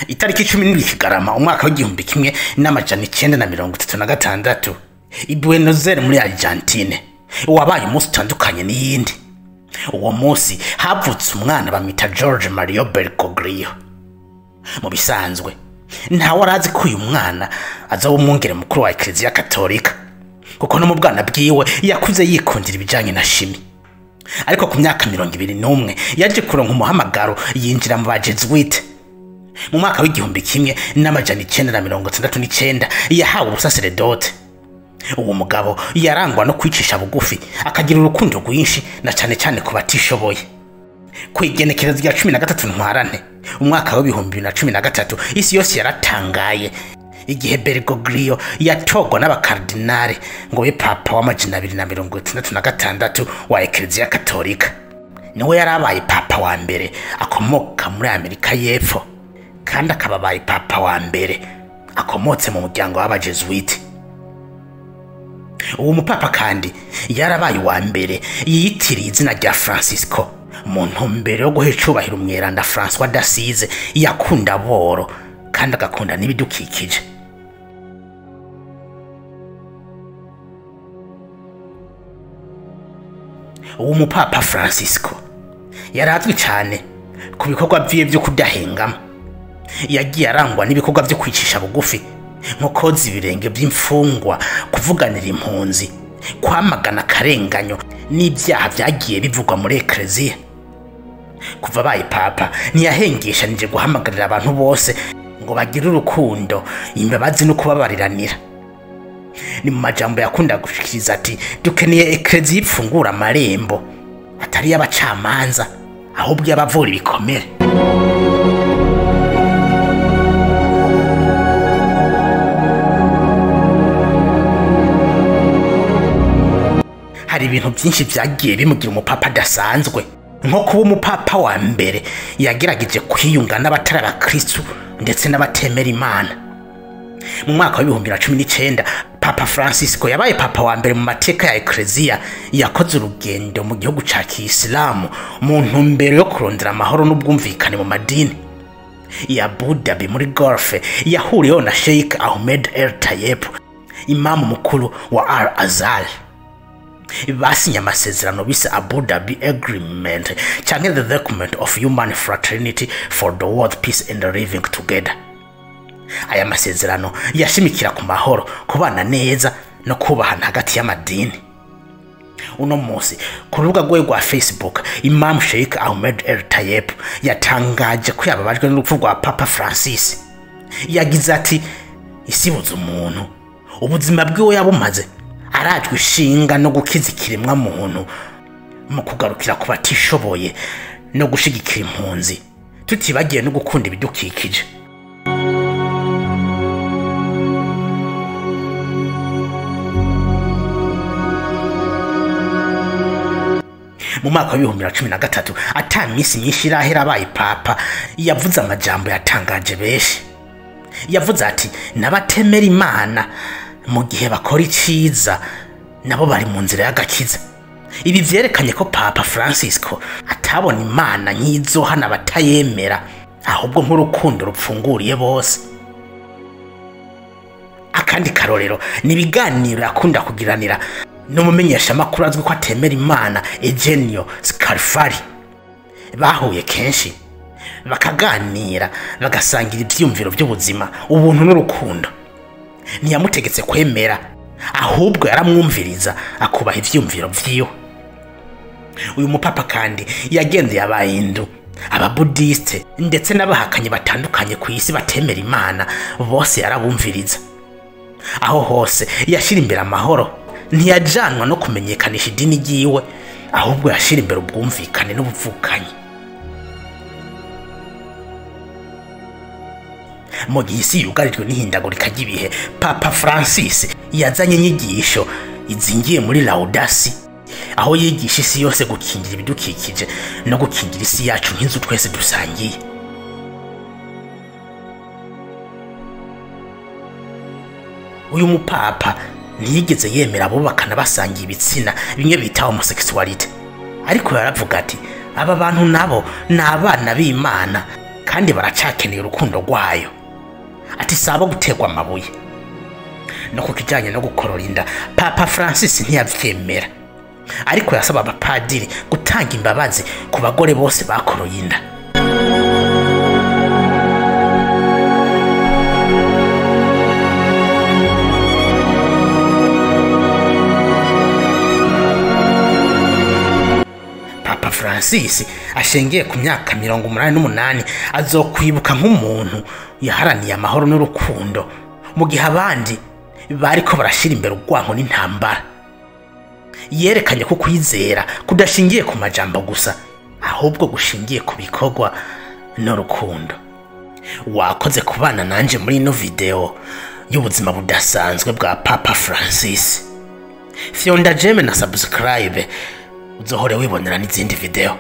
Itariki 17 Kigarama umwaka w'1936 i Buenos Aires muri Argentine wabaye umunsi utandukanye n'iyindi. Uwo munsi havutse umwana bamwita George Mario Bergoglio. Mu bisanzwe ntawe arazi ko uyu mwana azoba umwungere mukuru wa Eklezia Katolika, kuko no mu bwana bwiwe yakuze yikundira ibijanye na shimi. Ariko ku myaka 21 yaje kuronka umuhamagaro yinjira mu bajesuite. Mu mwaka w'1969 yahawe ubusaseredote. Uwo mugabo yarangwa no kwicisha bugufi, akagira urukundo rwinshi na cane cane ku batishoboye. Ku igenekerezo rya 13 Ntwarante umwaka w'2013 isi yose yaratangaye igihe Bergoglio yatogwa n'abakardinale ngo be papa w'266 wa Eklezia Katolika. Niwe yarabaye papa wa mbere akomoka muri Amerika y'Epfo, kandi akaba abaye papa wa mbere akomotse mu muryango w'abajesuite. Uwo mupapa kandi yarabaye uwa mbere yiyitiriye izina rya Francisco mu ntumbero yo guha icubahiro umweranda François d'Assise yakunda aboro kandi agakunda n'ibidukikije. Uwo mupapa Francisco yarazwi cyane ku bikorwa vyiwe vyo kudahengama. Yagiye arangwa n'ibikorwa vyo kwicisha bugufi, nko koza ibirenge by'imfungwa, kuvuganira impunzi, kwamagana akarenganyo n'ibyaha vyagiye bivugwa muri Eklezia. Kuva abaye papa ntiyahengeshanije guhamagarira abantu bose ngo bagire urukundo, imbabazi no kubabariranira. Ni mu majambo yakunda gushikiriza ati: dukeneye Eklezia ifungura amarembo, atari y'abacamanza ahubwo y'abavura ibikomere. Hari ibintu byinshi vyagiye bimugira umupapa adasanzwe, nko kuba umupapa wa mbere yagerageje kwiyunga n'abatari abakristu ndetse n'abatemera Imana. Mu mwaka wa 2019 Papa Francisco yabaye papa wa mbere mu mateka ya Eklezia yakoze urugendo mu gihugu ca Kiyisilamu mu ntumbero yo kurondera amahoro n'ubwumvikane mu madini. Ya Abu Dhabi muri Golfe yahuriyeho na Sheikh Ahmed El Tayeb, imamu mukuru wa Al Azhar. Basinye amasezerano bise Abu Dhabi Agreement canke the Document of Human Fraternity for the World Peace and Living Together. Aya masezerano yashimikira ku mahoro, kubana neza no kubahana hagati y'amadini. Uno munsi ku rubuga rwe rwa Facebook, Imam Sheikh Ahmed El Tayeb yatangaje ko yababajwe n'urupfu rwa Papa Francis. Yagize ati: isi ibuze umuntu, ubuzima bwiwe yabumaze arajwe ishinga no gukiza ikiremwa muntu mu kugarukira ku batishoboye no gushigikira impunzi, tutibagiye no gukunda ibidukikije. Mu mwaka wa 2013 ata minsi myinshi irahera abaye papa, yavuze amajambo yatangaje benshi. Yavuze ati: n'abatemera Imana mu gihe bakora iciza nabo bari mu nzira y'agakiza. Ibi vyerekanye ko Papa Francisco atabona Imana nk'izohana abatayemera, ahubwo nk'urukundo rupfunguriye bose. Akandi karorero ni ibiganiro yakunda kugiranira n'umumenyeshamakuru azwi ko atemera Imana Eugenio Scalfari. Bahuye kenshi bakaganira, bagasangira ivyiyumviro by'ubuzima, ubuntu n'urukundo. Ntiyamutegetse kwemera, ahubwo yaramwumviriza akubaha ivyiyumviro vyiwe. Uyu mupapa kandi yagendeye abahindu, ababudiste ndetse n'abahakanyi batandukanye ku isi batemera Imana, bose yarabumviriza. Aho hose yashira imbere amahoro, ntiyajanwa no kumenyekanisha idini ryiwe, ahubwo yashira imbere ubwumvikane n'ubuvukanyi. Mu gihe isi yugarijwe n'ihindagurika ry'ibihe, Papa Francis yazanye inyigisho izingiye muri Laudasi, aho yigisha isi yose gukingira ibidukikije no gukingira isi yacu nk'inzu twese dusangiye. Uyu mupapa ntiyigeze yemera abubakana basangiye ibitsina, bimwe bita homosexuality, ariko yaravuga ati: aba bantu nabo ni abana b'Imana Kandi baracakeneye urukundo rwayo. Ati saba guterwa amabuye. No ku kijanye no gukorora inda, Papa Francis ntiyavyemera, ariko yasaba abapadiri gutanga imbabazi ku bagore bose bakoroye inda. Papa Francis ashengiye ku myaka 88 azokwibuka nk'umuntu yaharaniye amahoro n'urukundo, mu gihe abandi bariko barashira imbere urwanko n'intambara. Yerekanye ko kwizera kudashingiye ku majambo gusa, ahubwo gushingiye ku bikorwa n'urukundo. Wakoze kubana nanje muri ino video y'ubuzima budasanzwe bwa Papa Francis. Fyonda j'aime na subscribe, uzohore wibonera n'izindi video.